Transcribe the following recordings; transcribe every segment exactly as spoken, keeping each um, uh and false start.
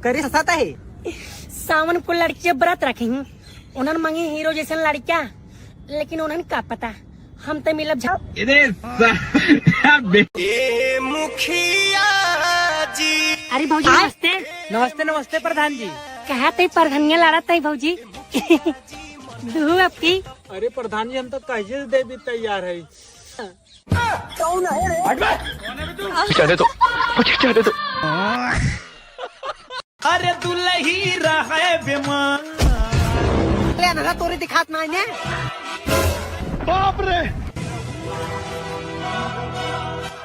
करे ससाता है। सावन को लड़की जब व्रत रखी हूँ, उन्हन मंगी हीरो जैसन लड़का, लेकिन उन्हन का पता हम तो मिलब झा- इधर सा-, बे- ए मुखिया जी। अरे भौजी, नमस्ते। नमस्ते, नमस्ते प्रधान जी। कहा ते प्रधानिया लड़ा तई भौजी? दुहू आपकी। अरे प्रधान जी, हम तो कहिए से देवी तैयार है। कौन है रे? हट बे। जाने दो, मुझे जाने दो। अरे दुलही रहे बीमार। अरे अनहरा तोरे दिखात नाही ने। बाप रे।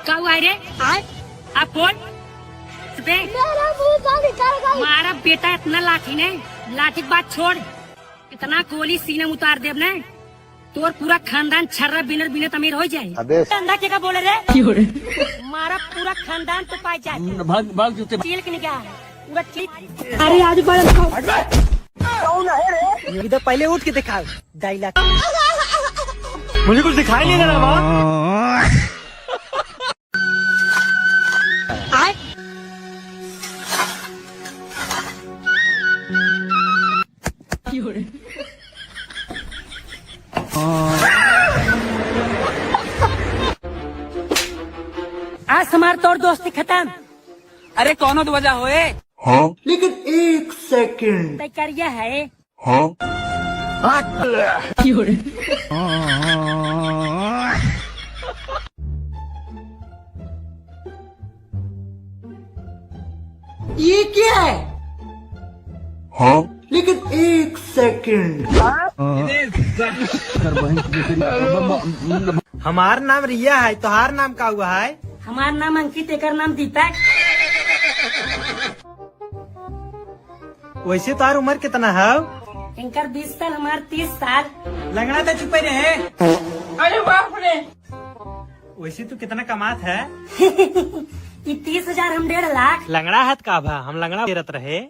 का हुआ रे? आय? आप कौन? बे। मेरा मुंह का निकल गई। मारा बेटा इतना लाठी ने, लाठी की बात छोड़। इतना गोली सीने में उतार देब ने। तोर पूरा खानदान छर्रा बिनर बिनत अमीर हो जाए। अबे। धंधा के का बोले रे? क्यों रे? मारा पूरा खानदान तो पाई जाए। भाग, भाग जूते। चील के निकाह। पूरा चील। अरे आज बड़ा कौन है रे? ये तो पहले उठ के दिखाओ। डायलॉग। मुझे कुछ दिखाई नहीं दे रहा बाबा। आय। आज हमार तोर दोस्ती खतम। अरे कौनो तो वजह होए। हाँ? लेकिन एक सेकंड। तय करिया है। हाँ? ये क्या है? हाँ? लेकिन एक सेकंड। हमार नाम रिया है, तोहार नाम का हुआ है? हमार नाम अंकित, एकर नाम दीपक। वैसे तोहार उम्र कितना है? इनकर बीस साल, हमार तीस साल। लंगड़ा तो चुपे रहे। अरे बाप रे। वैसे तू कितना कमात है? ई तीस हजार, हम डेढ़ लाख। लंगड़ा है त का भा, हम लंगड़ा बेरत रहे।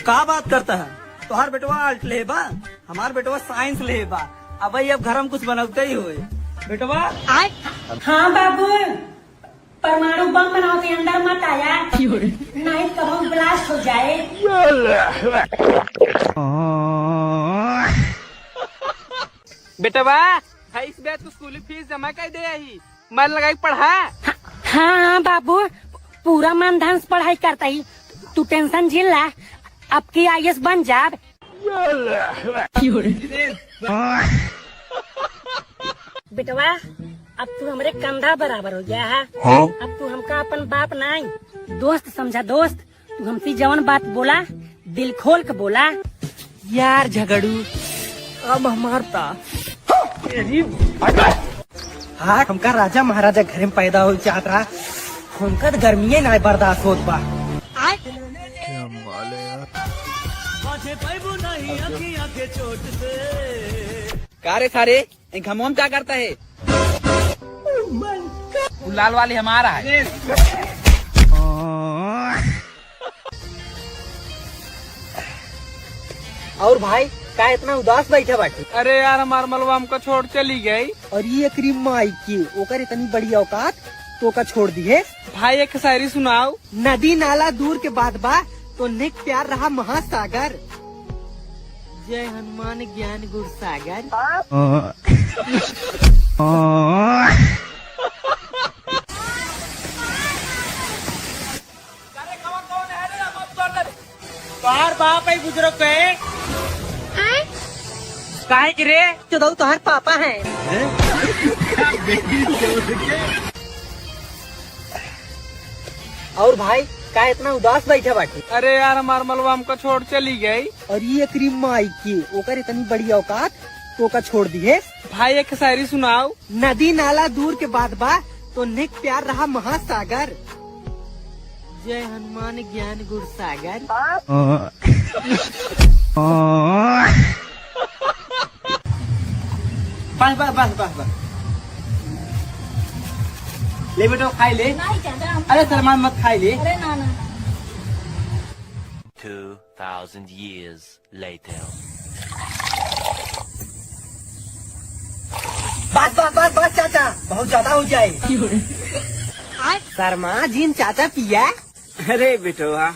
का बात करता है? तोहार बेटवा आर्ट ले बा, हमार बेटवा साइंस ले बा। अब भाई, अब घर में कुछ बनौते ही होए। बेटवा। आय। हाँ बाबू, परमाणु बम बनाओ के अंदर मत आया, नहीं तो कबहुँ ब्लास्ट हो जाए। बेटवा, है इस बार तू स्कूल फीस जमा कर दे आई, मन लगाई पढ़ा। हाँ, हाँ बाबू, पूरा मन ध्यान से पढ़ाई करता ही, तू टेंशन झेल ला, अब की आईएएस बन जाब। बेटवा, अब तू हमरे कंधा बराबर हो गया है। हाँ? अब तू हमका अपन बाप नाई, दोस्त समझा दोस्त। तू हमसे जवन बात बोला, दिल खोल के बोला। यार झगड़ू, अब हमार ता। हाँ, हमका राजा महाराजा घर में पैदा हो चाहत रहा, हमका तो गर्मिये ना बर्दाश्त होत बा। का रे सारे, इन घमवा में क्या करता है? वो लाल वाली हमारा है। और भाई, का इतना उदास बैठा बाटे? अरे यार, हमार मलवा हमका छोड़ चली गई। और ये एकरी माई के, ओकर इतनी बड़ी औकात, तो का छोड़ दी है? भाई, एक शायरी सुनाओ। नदी नाला दूर के बात बा, तो निक प्यार रहा महासागर। जय हनुमान ज्ञान गुण सागर। तोहार बाप है बुजुर्ग के। काहे के रे? चुदऊ तोहार पापा है। और भाई, का इतना उदास बैठा बाटे? अरे यार, हमार मलवा हमका छोड़ चली गई। और ये एकरी माई के, ओकर इतनी बड़ी औकात, तो का छोड़ दी है? भाई, एक शायरी सुनाओ। नदी नाला दूर के बात बा, तो निक प्यार रहा महासागर। जय हनुमान ज्ञान गुण सागर। बस, बस, बस, बस, बस। ले बेटो, खाई ले। नहीं चाचा, हम अरे शर्मा मत, खाई ले। अरे ना, ना, ना। Two thousand years later. बस, बस, बस, बस चाचा, बहुत ज्यादा हो जाए। शर्मा जिन चाचा पिया। अरे बेटवा।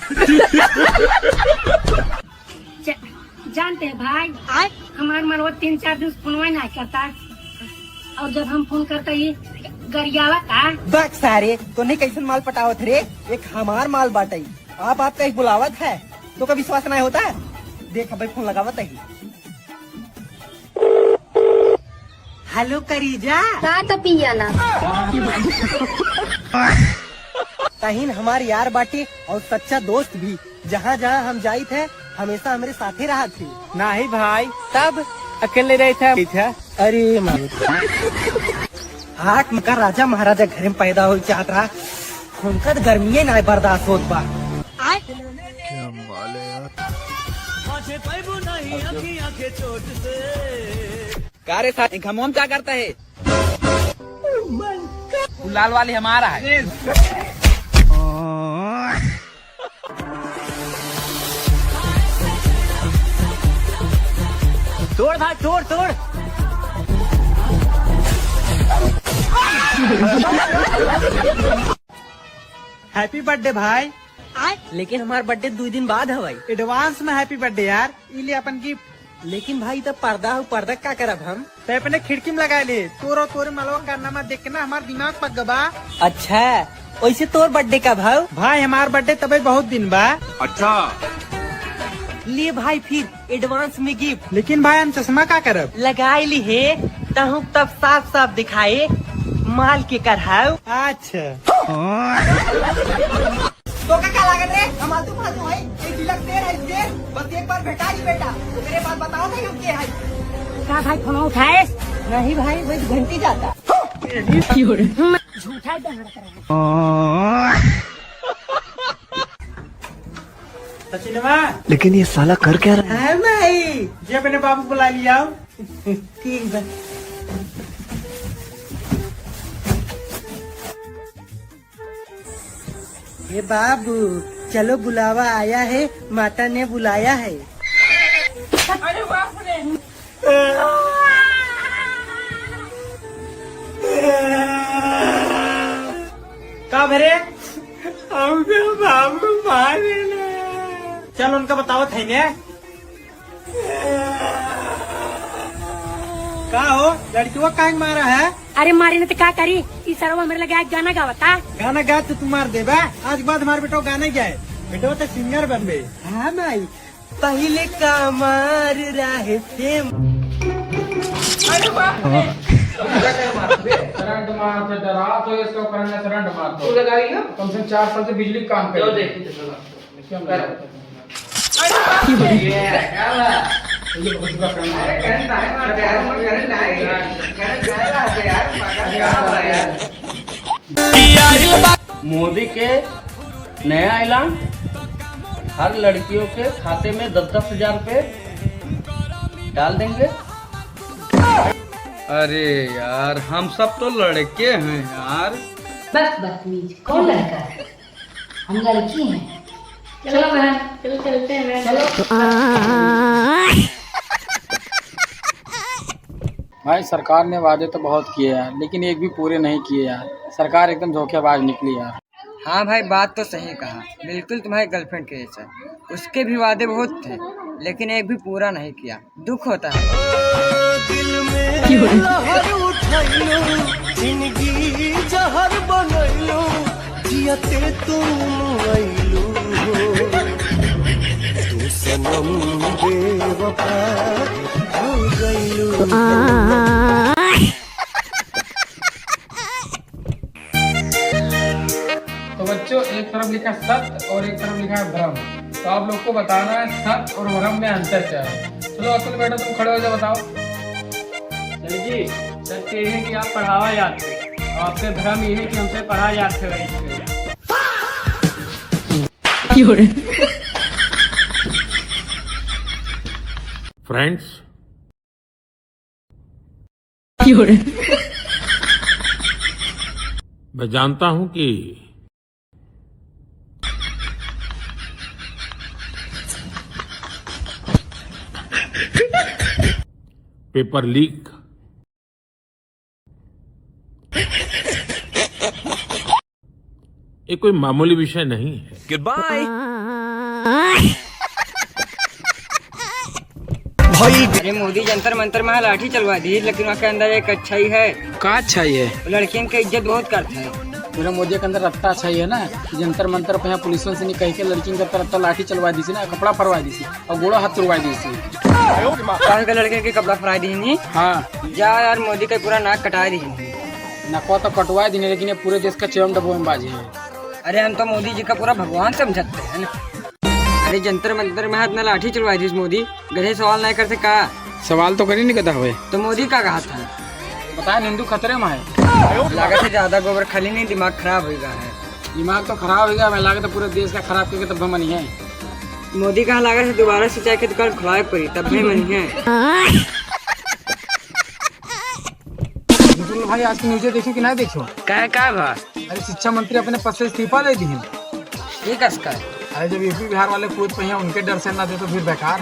ज-, जानते हैं भाई, हमार मनवा तीन चार दिन से फोनवा नहीं करता, और जब हम फोन करते ही गरियावा का। बक सारे, तोने कैसन माल पटावत रे? एक हमार माल बाटई, आप आपका एक बुलावत है, तो का विश्वास नहीं होता? देख भाई, फोन लगावत ही। हेलो करीजा। का त पिया ना? तहिन हमार यार बाटी और सच्चा दोस्त भी, जहाँ जहाँ हम जाइत है हमेशा हमरे साथे रहत ही। नाही भाई, तब अकेले रहत है। अरे मामी, आठ मका राजा महाराजा घर में पैदा हो चाहत रहा, हमका त गर्मिये ना बर्दाश्त होत बा। का रे साथी, घमोम क्या करता है? वो लाल वाली हमारा है। तोड़ भाई, तोड़, तोड़। Happy birthday भाई। लेकिन हमार birthday दुई दिन बाद है भाई। Advance में happy birthday यार। ई ले अपन gift। लेकिन भाई, तब पर्दा हो, पर्दा का करब हम? ते अपने खिड़की में लगा ले। तोर और तोरे मलवा कारनामा देख के ना हमार दिमाग पक गबा। अच्छा, वैसे तोर birthday कब हौ? भाई, हमार birthday तबे बहुत दिन बा। अच्छा। ले भाई, फिर advance में gift। लेकिन भाई, हम चश्मा का करब? लगाई ली है, तहु तब साफ साफ दिखाए माल के करहाव। अच्छा। तो का, का लागत रे? हम आलतू फालतू है, एक गिलास तेल है, तेल। बस एक बार भेटा ही बेटा, ओकरे बाद बताओ नहीं हम के है। का भाई, फोन उठाए? नहीं भाई, वही घंटी जाता। झूठा ही तो लड़का है। सचिनवा। लेकिन ये साला कर क्या रहा है? हाँ भाई। जे अपने बाबू बुला लिया। ठीक बा। हे बाबू, चलो, बुलावा आया है, माता ने बुलाया है। अरे बाप रे। का भरे? हमके बाबू मारे ले। चल, उनका बतावत है ने। का हो, लड़किवा काहे मारा है? अरे मारे न त का करी, ई सरवा हमरे लगे आके गाना गावता। गाना गा तो तू मार देबा। आज के बाद हमार बेटवा गाना गाए, बेटवा तो singer बनबे। हाँ माई, पहिले कमार रहे फेम। अरे बाप रे। करंट मारत है, डरा तो इसको करंट, करंट मारत है। तू लगा रही हो? कम से कम चार साल से बिजली काम कर लो रही है। देखो, देखो, देखो। क्या कर? ये क्या हुआ? ये बहुत बुरा करंट मारत है। अरे करंट नहीं मारते यार, करंट नहीं। करंट नहीं मारते यार, पागल क्या हुआ यार? मोदी के नया ऐलान, हर लड़कियों के खाते में दस दस हजार रुपए डाल देंगे। अरे यार, हम सब तो लड़के हैं यार। बस बदतमीज, कौन लड़का है? हम लड़की हैं। चलो बहन, चलो चलते हैं बहन। चलो। भाई, सरकार ने वादे तो बहुत किए यार, लेकिन एक भी पूरे नहीं किए यार। सरकार एकदम धोखेबाज निकली यार। हाँ भाई, बात तो सही कहा, बिल्कुल तुम्हारी girlfriend के जैसा। उसके भी वादे बहुत थे, लेकिन एक भी पूरा नहीं किया। दुख होता है। दिल में लहर उठैलू, जिंदगी जहर बनैलू, जियते तू मुआइलू। तू सनम बेवफा हो गइलू। तो बच्चों, एक तरफ लिखा सत्य और एक तरफ लिखा है भ्रम। तो आप लोग को बताना है सत्य और भ्रम में अंतर क्या है। चलो अतुल, बेटा तुम खड़े हो जाओ, बताओ। सर जी, सत्य ये है कि आप पढ़ावा जाते हैं और आपके भ्रम ये है कि हमसे पढ़ा जाते हैं। Friends, मैं जानता हूं कि पेपर लीक ये कोई मामूली विषय नहीं है। Goodbye। अरे मोदी जंतर मंतर मा लाठी चलवा दी, लेकिन वहाँ के अंदर एक अच्छाई है। का अच्छाई है? वो लड़कियन के इज्जत बहुत करता है। पूरा मोदी के अंदर रत्ता अच्छाई है ना, जंतर मंतर पे यहाँ पुलिसवन से नहीं कह के लड़कियन के रत्ता लाठी चलवा दी सी ना, कपड़ा फरवा दी सी और गोड़ा हाथ तुड़वा दी सी। कौन के लड़कियन के कपड़ा फरवा दी नहीं? हाँ। जा यार, मोदी का पूरा नाक कटा दी नहीं। नकवा तो कटवा दी नहीं, लेकिन ये पूरे देश का चेवम डबो में बाजी है। अरे हम तो मोदी जी का पूरा भगवान समझते हैं ना। अरे जंतर मंतर में हाथ ना लाठी चलवा दी मोदी, गधे सवाल नहीं करते का? सवाल तो करी नहीं कहता हुए। तो मोदी का कहा था? बताए हिंदू खतरे में है। लागत है ज्यादा गोबर खाली नहीं, दिमाग खराब होइगा है। दिमाग तो खराब होइगा, मैं लागत है पूरे देश का खराब करके तब मनी है। मोदी कहाँ लागत है दोबारा सिंचाई के दुकान खुलाए पड़ी तब भी मनी है। बिल्कुल भाई, आज की न्यूज देखियो कि ना देखियो? का, का भा? अरे शिक्षा मंत्री अपने पद से इस्तीफा दे दिए। ये कस का? अरे जब यूपी बिहार वाले कूद पे हैं, उनके डर से ना दे तो फिर बेकार।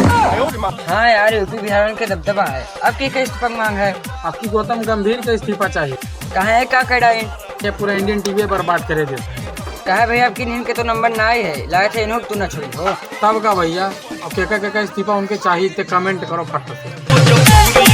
हाँ यार, यूपी बिहार वाले के दबदबा है। अब के, के इस्तीफा की मांग है? आपकी गौतम गंभीर का इस्तीफा चाहिए। कहाँ है, का कह रहा है? ये पूरा इंडियन टीवी बर्बाद करे देते हैं। कहे भैया, आपकी नींद के तो नंबर ना ही है, लाए थे इन्हों तू ना छोड़ी हो। तब का भैया, अब केका केका इस्तीफा उनके चाहिए थे, कमेंट करो फट से।